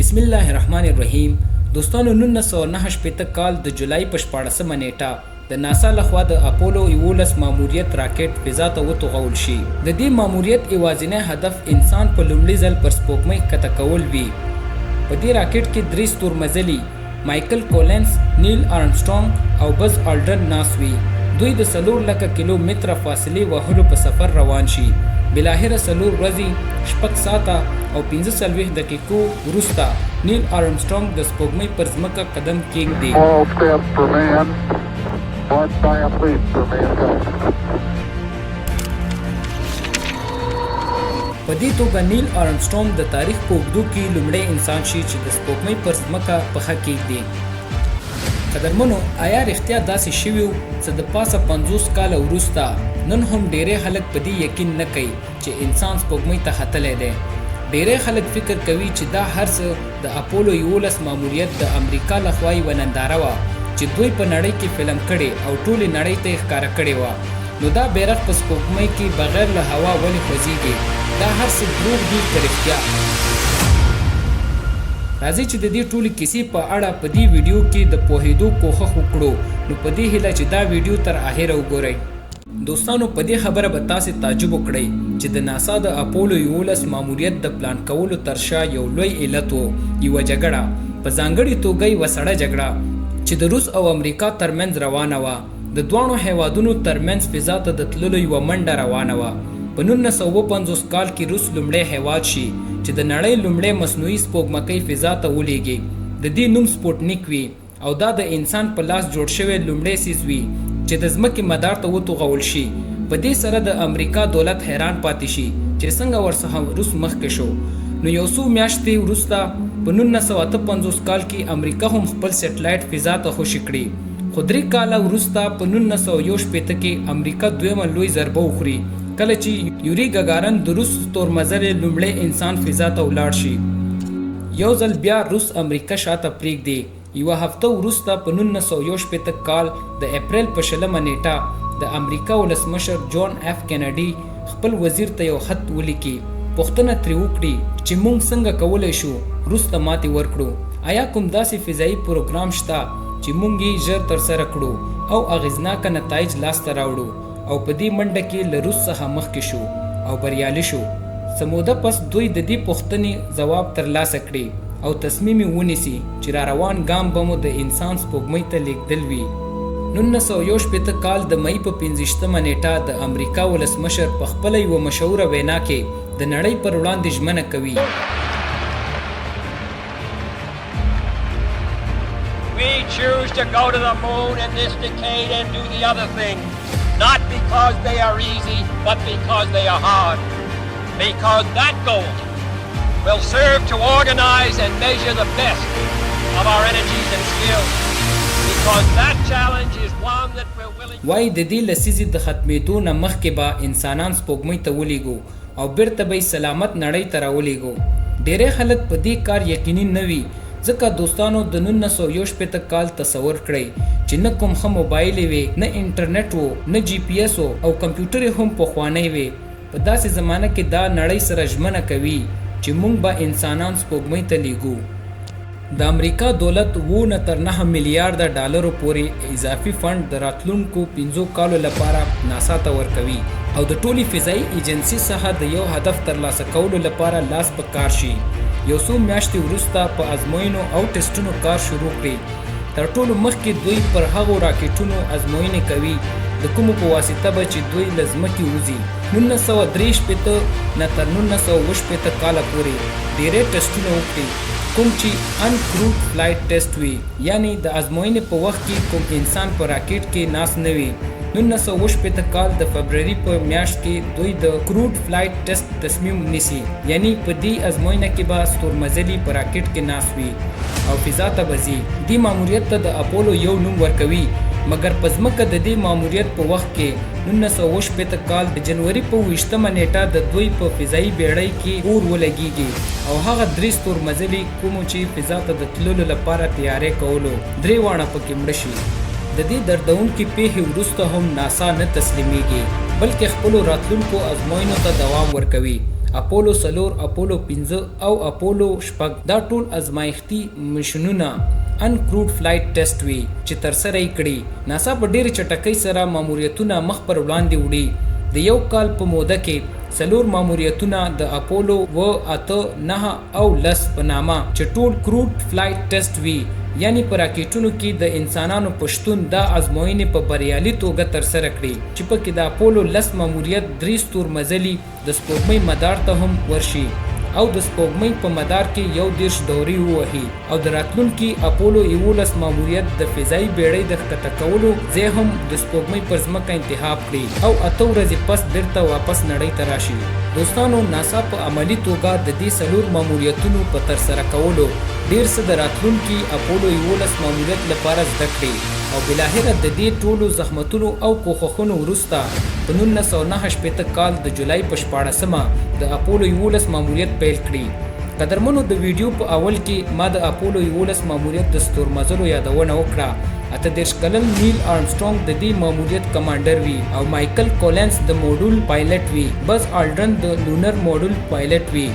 بسم الله الرحمن الرحیم دوستانو، 1969 کال د جولای په 16مه نیټه د ناسا لخوا د اپولو 11 ماموریت راکټ فضا ته وتوغول شي. د دې ماموریت یوازینی هدف انسان په لومړي ځل پر سپوږمۍ ښکته کول وي. په دې راکټ کې درې ستورمزلي، مایکل کولنز، نیل آرمسټرانګ او بز آلډرن ناست وي. دوی د 4 لکه کیلو متره فاصلې وهلو په سفر روان شي. بالاخره 4 ورځې، 6 ساعته او 45 دقیقو وروسته نیل آرمسټرانګ د سپوږمۍ پر ځمکه قدم کیږدي. Small step for man, one giant leap for mankind. په دې توګه نیل آرمسټرانګ د تاریخ په اوږدو کې لومړی انسان شي چې د سپوږمۍ پر ځمکه پښه کیږدي. قدرمنو، آیا رښتیا داسې شوي وو؟ څه د پاسه 50 کاله وروسته نن هم ډیری خلک په دې یقین نه کوي چې انسان سپوږمۍ ته ختلی دی. ډیری خلک فکر کوي چې دا هر څه د اپولو 11 ماموریت د امریکا لخوا یوه ننداره وه چې دوی په نړۍ کې فلم کړې او ټولې نړۍ ته یې ښکاره کړې وه، نو دا بیرغ په سپوږمۍ کې بغیر له هوا ولې خوځیږي؟ دا هر څه دروغ دي که رښتیا؟ راځئ چې د دې ټولې کیسې په اړه په دې ویډیو کې د پوهېدو کوښښ وکړو، نو په دې هیله چې دا ویډیو تر اخره وګورئ. دوستانو، په دې خبره به تاسې تعجب وکړئ چې د ناسا د اپولو 11 ماموریت د پلان کولو تر شا یو لوی علت و یوه جګړه، په ځانګړي توګه یوه سړه جګړه چې د روس او امریکا ترمنځ روانه وه. د دواړو هیوادونو ترمنځ فضا ته د تللو یوه منډه روانه وه. په 1957 کال کې روس لومړی هیواد شي چې د نړۍ لومړی مصنوعي سپوږمکۍ فضا ته ولیږي. د دې نوم سپوتنیک وي او دا د انسان په لاس جوړ شوی لومړی څیز وي چې د ځمکې مدار ته وتوغول شي. په دې سره د امریکا دولت حیران پاتې شي چې څنګه ورڅخه روس مخکې شو. نو یو څو میاشتې وروسته په 1958 کال کې امریکا هم خپل سټلایټ فضا ته خوشې کړي. خو 3 کاله وروسته په 1961 کې امریکا دویمه لوی ضربه وخوري، کله چې یوري ګګارن، د روس ستورمزلی لومړی انسان، فضا ته ولاړ شي. یو ځل بیا روس امریکا شاته پریږدي. یوه هفته وروسته په 1961 کال د اپریل په 20مه نیټه د امریکا ولسمشر جان اف کینیډي خپل وزیر ته یو خط ولیکي، پوښتنه ترې وکړي چې موږ څنګه کولی شو روس ته ماتې ورکړو؟ آیا کوم داسې فضایي پروګرام شته چې موږ یې ژر ترسره کړو او اغیزناکه نتایج لاسته راوړو او په دې منډه کې له روس څخه مخکې شو او بریالي شو؟ څه موده پس دوی د دې پوښتنې ځواب ترلاسه کړي او تصمیم یې ونیسي چې را روان ګام به مو د انسان سپوږمۍ ته لیږدل وي. 1961 کال د مئی په 25مه نیټه د امریکا ولسمشر په خپله یوه مشهوره وینا کې د نړۍ پر وړاندې ژمنه کوي. We choose to go to the moon in this decade and do the other things, not because they are easy, but because they are hard. Because that goal will serve to organize and measure the best of our energies and skills. Because that challenge is one that we're willing وایي د دې لسیزې د ختمېدو نه مخکې به انسانان سپوږمۍ ته ولیږو او بیرته به یې سلامت نړۍ ته راولیږو. ډیری خلک په دې کار یقیني نه وي، ځکه دوستانو، د 1961 کال تصور کړئ چې نه کوم ښه موبایل وي، نه انټرنیټ وو، نه جي پي اس وو او کمپیوټر هم پخوانی وي. په داسې زمانه کې دا نړۍ سره ژمنه کوي چې موږ به انسانان سپوږمۍ ته لیږو. د امریکا دولت 7 نه تر 9 میلیارده ډالرو پورې اضافي فنډ د راتلونکو 5 کالو لپاره ناسا ته ورکوي او د ټولې فضایي ایجنسي څخه د یو هدف ترلاسه کولو لپاره لاس په کار شي. یو څو میاشتې وروسته په ازموینو او ټسټونو کار شروع کړي. تر ټولو مخکې دوی پر هغو راکټونو ازموینې کوي د کومو په واسطه به چې دوی له ځمکې وځي. 1963 نه تر 1967 کاله پورې ډیری ټسټونه وکړي، کوم چې uncrewed flight test وي، یعنی د ازموینې په وخت کې کوم انسان په راکټ کې ناست نه وي. 1967 کال د فبروري په میاشت کې دوی د crewed flight test تصمیم نیسي، یعنی په دې ازموینه کې به ستورمزلي په راکټ کې ناست وي او فضا ته به ځي. دې ماموریت ته د اپولو 1 نوم ورکوي. مګر په ځمکه د دې ماموریت په وخت کې 1967 کال د جنوري په 20مه نیټه د دوی په فضایي بیړۍ کې اور ولګیږي او هغه درې ستورمزلي کومو چې فضا ته د تللو لپاره تیاری کولو، درې واړه پکې مړه شي. د دې دردونکې پیښې وروسته هم ناسا نه تسلیمیږي، بلکې خپلو راتلونکو ازموینو ته دوام ورکوي. اپولو 4، اپولو 5 او اپولو 6 دا ټول ازمایښتي مشنونه Uncrewed Flight Test وي چې ترسره یې کړي. ناسا په ډېرې چټکۍ سره ماموریتونه مخ پر وړاندې وړي. د یو کال په موده کې څلور ماموریتونه د اپولو 7، 8، 9 او 10 په نامه چې ټول Crewed Flight Test وي یعنی په راکټونو کې د انسانانو په شتون دا ازموینې په بریالي توګه ترسره کړي چې پکې د اپولو 10 ماموریت درې ستورمزلي د سپوږمۍ مدار ته هم ورشي او د سپوږمۍ په مدار کې 31 دورې ووهي او د راتلونکي اپولو 11 ماموریت د فضايي بېړۍ د ښکته کولو ځای هم د سپوږمۍ پر ځمکه انتخاب کړي او 8 ورځې پس بیرته واپس نړۍ ته راشي. دوستانو ناسا په عملي توګه د دې څلور ماموریتونو په ترسره کولو ډېر څه د راتلونکي اپولو 11 ماموریت لپاره زده کړي او بالاخره د دې ټولو زحمتونو او کوښښونو وروسته په 1969 کال د جولای په 16مه د اپولو 11 ماموریت پیل کړي. قدرمنو د ویډیو په اول کې ما د اپولو 11 ماموریت د ستورمزلو یادونه وکړه. 38 کلن نیل آرمسټرانګ د دې ماموریت کمانډر وي او مایکل کولینز د موډول پایلټ وي. بز آلډرن د لونر موډول پایلټ وي.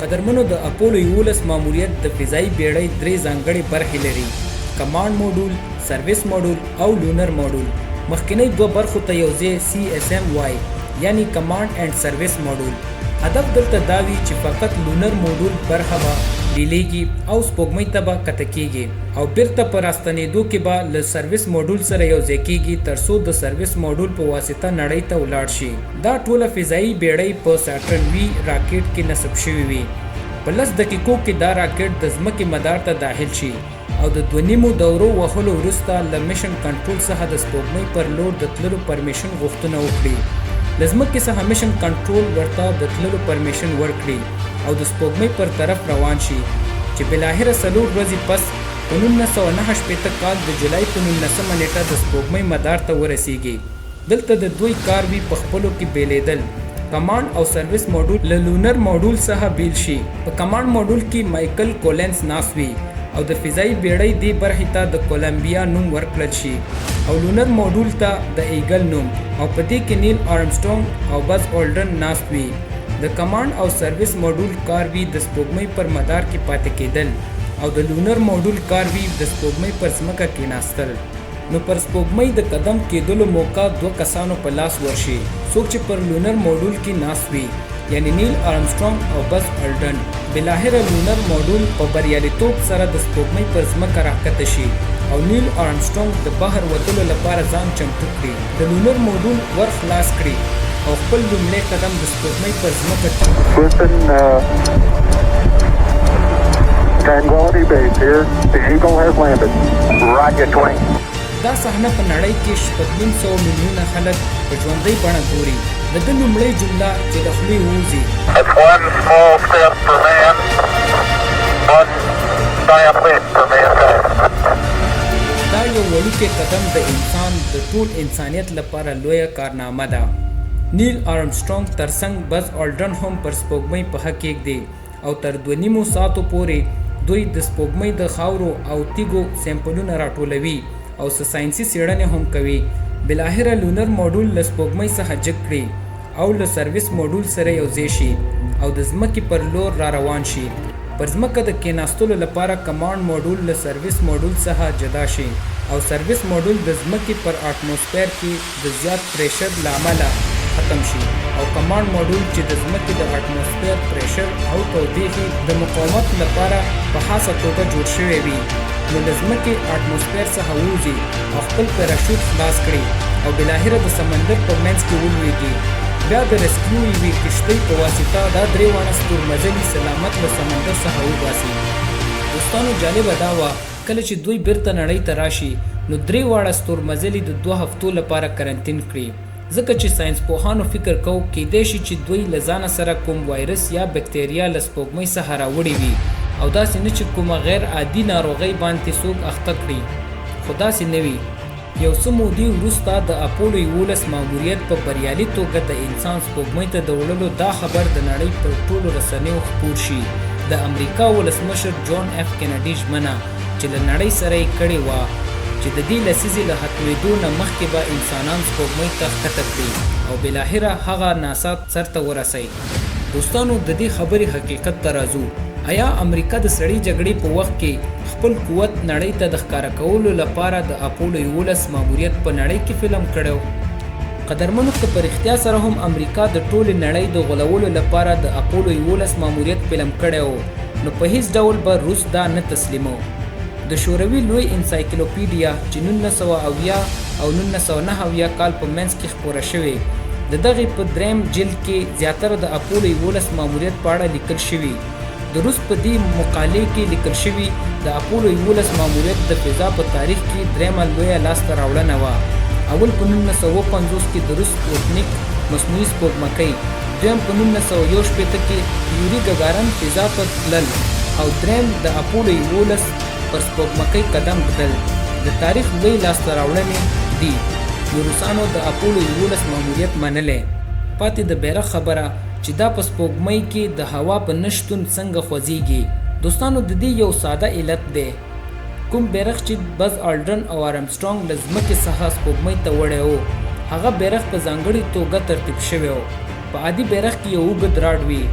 قدرمنو د اپولو 11 ماموریت د فضايي بیړۍ درې ځانګړې برخې لري: کمانډ موډول، سرویس موډول او لونر موډول. مخکنۍ دوه برخو ته یو ځای CSM وایي، یعنی کمانډ اینډ سرویس موډول. هدف دلته دا وي چې فقط لونر موډول برخه به بیلیږي او سپوږمۍ ته به کته کیږي او بیرته په راستنیدو کې به له سرویس موډول سره یو ځای کیږي ترڅو د سرویس موډول په واسطه نړۍ ته ولاړ شي. دا ټوله فضايي بیړۍ په ساټرن وي راکټ کې نصب شوي وي. په 10 دقیقو کې دا راکټ د ځمکې مدار ته داخل شي او د 2.5 دورو وهلو وروسته له مشن کنټرول څخه د سپوږمۍ پر لور د تللو پرمیشن غوښتنه وکړي. له ځمکې څخه مشن کنټرول ورته د تللو پرمیشن ورکړي او د سپوږمۍ پر طرف روان شي چې بالاخره 4 ورځې پس په 1969 کال د جولای په 19مه نیټه د سپوږمۍ مدار ته ورسیږي. دلته د دوی کار وي په خپلو کې بیلیدل. کمانډ او سرویس موډول له لونر موډول څخه بیل شي. په کمانډ موډول کې مایکل کولینز ناست وي او د فضايي بیړۍ دې برخې ته د کولمبیا نوم ورکړل شي او لونر موډول ته د ایګل نوم او په دې کې نیل آرمسټرانګ او بز اولډرن ناست وي. د کمانډ او سرویس موډول کار وي د سپوږمۍ پر مدار کې پاتې کېدل او د لونر موډول کار وي د سپوږمۍ پر ځمکه کېناستل. نو پر سپوږمۍ د قدم کېدلو موقع دوه کسانو په لاس ورشي، څوک چې پر لونر موډول کې ناست وي، یعنی نیل آرمسټرانګ او بز الډن. بالاخره لونر موډول په بریالیتوب سره د سپوږمۍ پر ځمکه راښکته شي او نیل آرمسټرانګ د بهر وتلو لپاره ځان چمتو کړي، د لونر موډول ور خلاص کړي او خپل لومړی قدم د سپوږمۍ پر ځمکه ټینګ کړي. Houston, Tranquility Base here. The Eagle has landed. Roger, 20. دا صحنه په نړۍ کې 6.5 میلیونه خلک په ژوندۍ بڼه ګوري. د ده لومړۍ جمله چې له خولې ووځي: That's one small step for man, one giant leap for mankind. دا یو وړوکی قدم د انسان د ټول انسانیت لپاره لویه کارنامه ده. نیل آرمسټرانګ ترڅنګ بز آلډرن هم پر سپوږمۍ پښه کېږدي او تر 2.5 ساعتو پورې دوی د سپوږمۍ د خاورو او تیږو سیمپلونه راټولوي او څه ساینسي څېړنې هم کوي. بالاخره لونر موډول له سپوږمۍ څخه جګ کړي او له سرویس موډول سره یو ځای شي او د ځمکې پر لور را روان شي. پر ځمکه د کېناستلو لپاره کمانډ موډول له سرویس موډول څخه جدا شي او سرویس موډول د ځمکې پر اټموسفیر کې د زیات پریشر له امله ختم شي او کمانډ موډول چې د ځمکې د اټموسفیر پریشر او تودوخې د مقاومت لپاره په خاصه توګه جوړ شوی وي، نو له ځمکې اټموسفیر څخه ووځي او خپل پیراشوټ خلاص کړي او بالاخره د سمندر په منځ کې ولویږي. بیا د ریسکیو یوې کښتۍ په واسطه دا درې واړه ستورمزلي سلامت له سمندر څخه وباسي. دوستانو جالبه دا وه کله چې دوی بیرته نړۍ ته راشي نو درې واړه ستورمزلي د 2 هفتو لپاره کرنتین کړي، ځکه چې ساینس پوهانو فکر کو کیدای شي چې دوی له ځانه سره کوم وایرس یا بکتریا له سپوږمۍ څخه راوړي وي او داسې نه چې کومه غیر عادي ناروغۍ باندې څوک اخته کړي، خو داسې نه وي. یو څه مودې وروسته د اپولو 11 ماموریت په بریالي توګه د انسان سپوږمۍ ته د وړلو دا خبر د نړۍ پر ټولو رسنیو خپور شي. د امریکا ولسمشر جان اف کینیډي ژمنه چې له نړۍ سره یې کړې وه چې د دې لسیزې له ختمېدو نه مخکې به انسانان سپوږمۍ ته ښکته کړي او بالاخره هغه ناسا سرته ورسوي. دوستانو د دې خبرې حقیقت ته راځو، ایا امریکا د سړې جګړې په وخت کې خپل قوت نړۍ ته د ښکاره کولو لپاره د اپولو 11 ماموریت په نړۍ کې فلم کړی و؟ قدرمنو که په رښتیا سره هم امریکا د ټولې نړۍ د غولولو لپاره د اپولو 11 ماموریت فلم کړی و، نو په هیڅ ډول به روس دا نه تسلیمو. د شوروي لوی انسایکلوپیډیا چې 1970 او 1979 کال په منځ کې خپوره شوې، د دغې په دریم جلد کې زیاتره د اپولو 11 ماموریت په اړه لیکل شوي. د روس په دې مقالې کې لیکل شوي، د اپولو 11 ماموریت د فضا په تاریخ کې دریمه لویه لاسته راوړنه وه. اول په 1957 کې د روس سپوتنیک مصنوعي سپوږمکۍ، دویم په 1961 کې یوري ګګارن فضا ته تلل او دریم د اپولو 11 پر سپوږمکۍ قدم ږدل د تاریخ لوی لاسته راوړنې دي. نو روسانو د اپولو 11 ماموریت منلی. پاتې د بیرغ خبره چې دا په سپوږمۍ کې د هوا په نه شتون څنګه خوځیږي؟ دوستانو د دې یو ساده علت دی. کوم بیرغ چې بز آلډرن او آرمسټرانګ له ځمکې څخه سپوږمۍ ته وړی و، هغه بیرغ په ځانګړي توګه ترتیب شوی و. په عادي بیرغ کې یو اوږد راډ وي،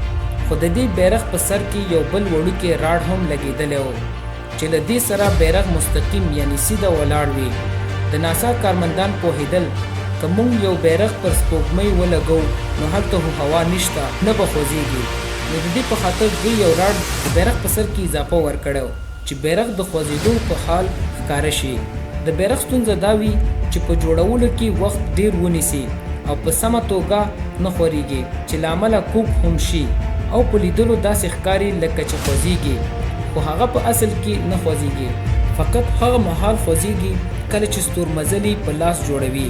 خو د دې بیرغ په سر کې یو بل وړوکی راډ هم لګېدلی و چې له دې سره بیرغ مستقیم یعنې سیده ولاړ وي. د ناسا کارمندان پوهېدل که موږ یو بیرغ پر سپوږمۍ ولګوو نو هلته خو هوا نشته، نه به خوځېږي، نو د دې په خاطر دوی یو راډ د بیرغ په سر کې اضافه ورکړی چې بیرغ د خوځېدو په حال ښکاره شي. د بیرغ ستونزه دا وي چې په جوړولو کې وخت ډېر ونیسي او په سمه توګه نه خورېږي چې له امله کوږ هم شي او په لیدلو داسې ښکاري لکه چې خوځېږي، خو هغه په اصل کې نه خوځېږي، فقط هغه مهال خوځېږي کله چې ستورمزلي په لاس جوړوي.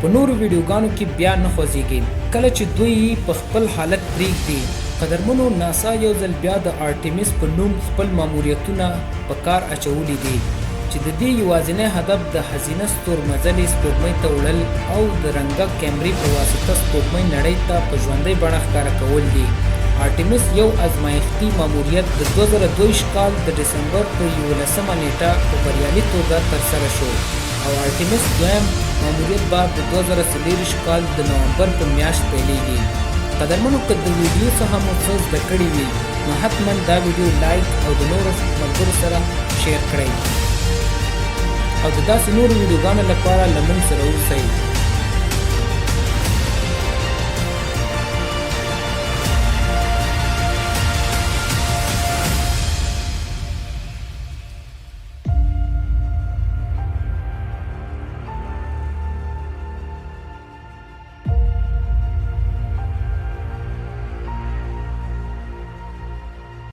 په نورو ویډیوګانو کې بیا نه خوځېږي کله چې دوی یې په خپل حالت پرېږدي. قدرمنو ناسا یو ځل بیا د آرټیمیس په نوم خپل ماموریتونه په کار اچولي دي چې د دې یوازینی هدف د ښځینه ستورمزلې سپوږمۍ ته وړل او د رنګه کیمرې په واسطه سپوږمۍ نړۍ ته په ژوندۍ بڼه ښکاره کول دي. آرټیمیس یو ازمایښتي ماموریت د 2022 کال د ډسمبر په 11 نیټه په بریالي توګه ترسره شو او آرټیمیس دویم ماموریت به د 2024 کال د نومبر په میاشت پیلیږي. قدرمنو که د ویډیو څخه مو څه زده کړي وي نو حتما دا ویډیو لایک او د نورو ملګرو سره شیر کړئ او د داسې نورو ویډیوګانو لپاره له موږ سره اوسئ.